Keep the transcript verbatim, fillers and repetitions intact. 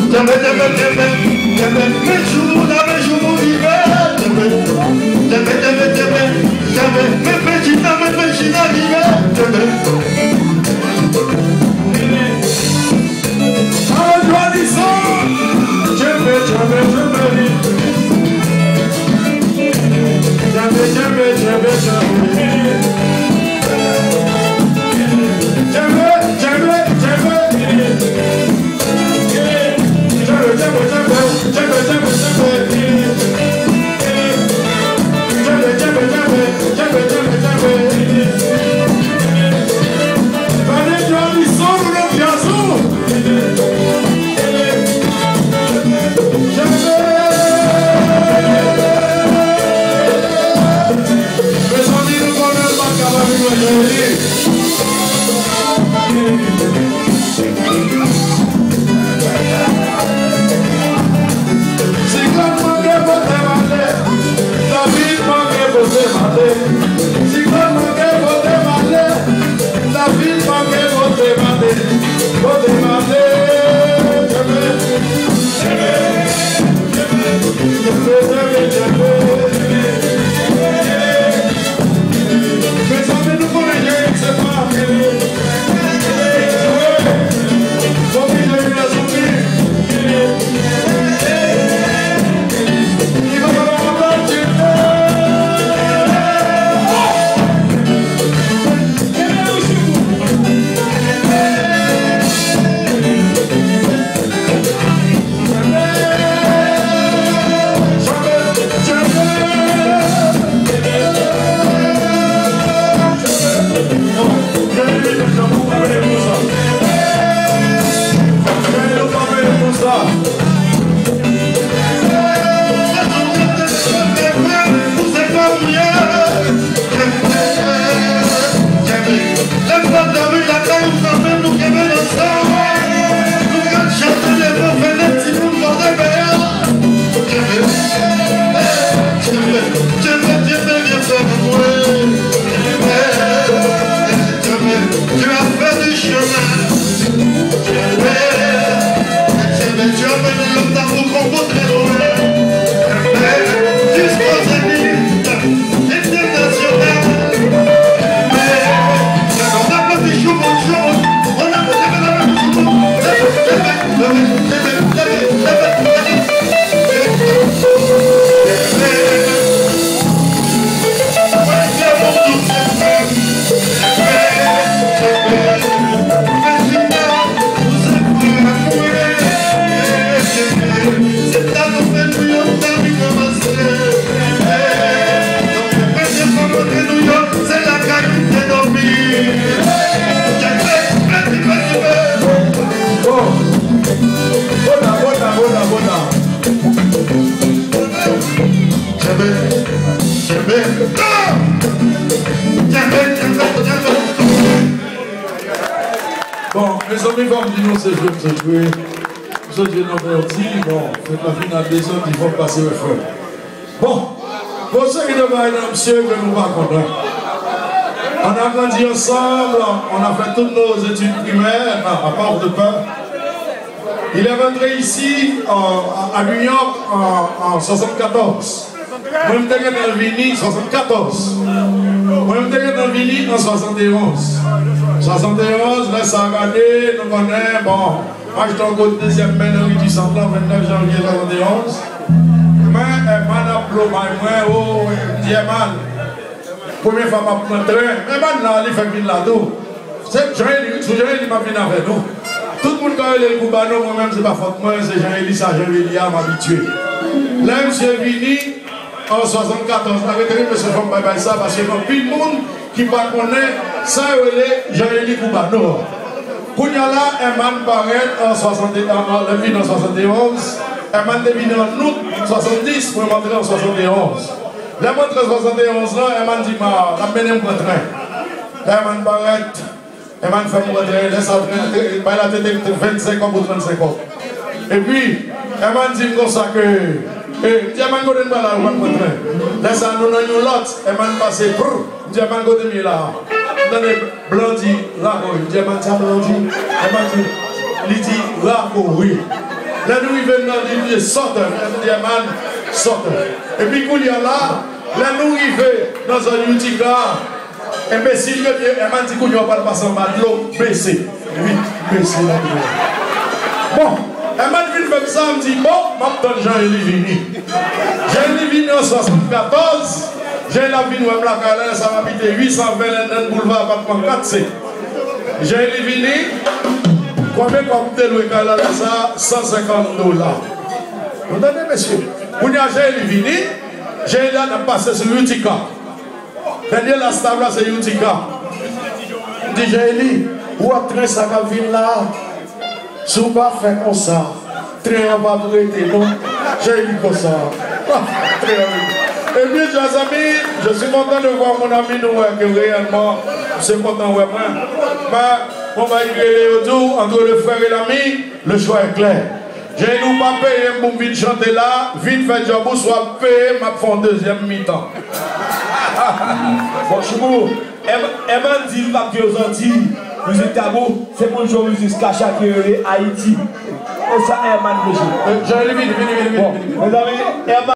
Tchenbe, tchenbe, tchenbe, tchenbe, men jou la, men jou rive. Tchenbe, tchenbe, tchenbe, tchenbe, tchenbe, men pechina, men pechina rive. Tchenbe. Avan jodi sa, tchenbe, tchenbe, tchenbe li. Tchenbe, tchenbe, tchenbe, tchenbe. Tchenbe, tchenbe, tchenbe. Tchenbe, tchenbe, tchenbe. Tchenbe, tchenbe, tchenbe. Tchenbe, tchenbe, tchenbe. Tchenbe, tchenbe, tchenbe. Gade jodi sa, nou nan pyas ou. Mezanmi, nou konnen l pa ka pa vin wè Jean-Élie. Siklòn manke pote m ale, lapli manke pote m ale. Siklòn manke pote m ale, lapli manke pote m ale. Pote m ale, tchenbe, tchenbe, tchenbe, tchenbe, tchenbe. Mezanmi, nou konnen Jean-Élie se pa. Lè m pral dòmi lakay ou kanmenm, nou kenbe l ansanm. Nou pral chante leve fè lè timoun bò de mè a. Kenbe, kenbe, kenbe, kenbe, kenbe, kenbe. Kenbe, Dieu a fait du chemin. Kenbe, kenbe, Dieu a mené l'homme d'amour qu'on voudrait louer. Kenbe, jusqu'au zénith. Entènasyonal. On applaudit Joumou, Joumou. On applaudit, mesdames et messieurs, Joumou. Bon. Bona, bona, bona, bona. Kenbe, kenbe. Kenbe, kenbe, kenbe. Bon, mezanmi, fò m di nou se jwe, se jwe. Se jwe nan pèdi, bon, fèt la fin a desann, fò m pase refren. Bon, bon, se ki de bagay nan misye ke nou pa kontan. On a grandi ensemble, on a fait toutes nos études primaires à, à Port-au-Prince. Il est rentré ici, euh, à, à New York en, en soixante-quatorze. Mwen, m te gentan vini swasannkatòz. Mwen, m te gentan vini an swasanteonz. Swasanteonz, lè sa a gade, nou konnen, bon, m achte yon kot dezyèm men nan ri di Sant lan, vennèf janvye swasanteonz. Men, Herman ap blow mind mwen, o, m di, Herman, premye fwa m ap pran tren. Herman la, li fèk vin la tou. Se Jean Élie, wi, sou Jean Élie m ap vin avè nou. Tout moun ka rele l Koubano, mwen menm, se pa fòt mwen, se Jean Élie, sa Jean Élie a, m abitye. Lè misye vini, an swasannkatòz, arete ri mesye, fò m bay bay sa, paske gen anpil moun ki pa konnen sa yo rele Jean Élie Koubano. Kounye a la, Herman parèt an swasante, an, an, lè m vin an swasanteonz, Herman te vini an out swasanndis, mwen m antre an swasanteonz. Lè m antre an swasanteonz lan, Herman di m, a, l ap mennen m pran tren. Herman parèt, Herman fè m pran tren, lè sa tren, tren, bay la te, te, te vennsenk kòb ou trannsenk kòb. Epi, Herman di m konsa ke, e, m di, Herman, kote n pral la, ou pral pran tren. Lè sa, nou nan yon lòt, Herman pase, prr, m di, Herman, kote m ye la a? Tande, Blan di Rako, wi. M di, Herman, sa Blan di? Herman di, li di Rako, wi. Lè nou rive nan li, li di Sòtè. Mwen di Herman, Sòtè. Epi kounye a la, lè nou rive nan zòn Utica, enbesil yo di, Herman di, kounye a w pral pase anba dlo, bese. Wi, bese la. Bon, Herman vin fè m sa, m di, bon, m ap tann Jean Élie vini. Jean Élie vini an swasannkatòz. Jean Élie ap vin wè m lakay la, sa m abite uit san ven Linden Boulevard, apatman kat C. Jean Élie vini, konbyen kòb m te lwe kay la lè sa? San senkant dola. Nou tande, mesye? Kounye a, Jean Élie vini, Jean Élie a, n ap pase sou Utica. Dènye last stop la, se Utica. M di, Jean Élie, ou wè tren sa k ap vin la? Si w pa fè konsa, tren an p ap rete non. Jean Élie konsa. Tren an rete. Eh bien, chers amis, je suis content de voir mon ami, nou wè ke reyèlman, m se kontan wè mwen. Men, bon, bagay ki rele yo di w, entre le frère et l'ami, le choix est clair. Jean Élie, ou pa peye m pou m vin chante la, vin fè djòb ou, swa peye m, m ap fè yon dezyèm mitan. Bon, Choubou, Herman di l p ap jwe Zantiy, mizik tabou, se pou l jwe yon mizik Skacha ki rele Ayiti. E sa Herman vle jwe. Jean Élie, vini, vini, vini, vini. Bon, mezanmi, Herman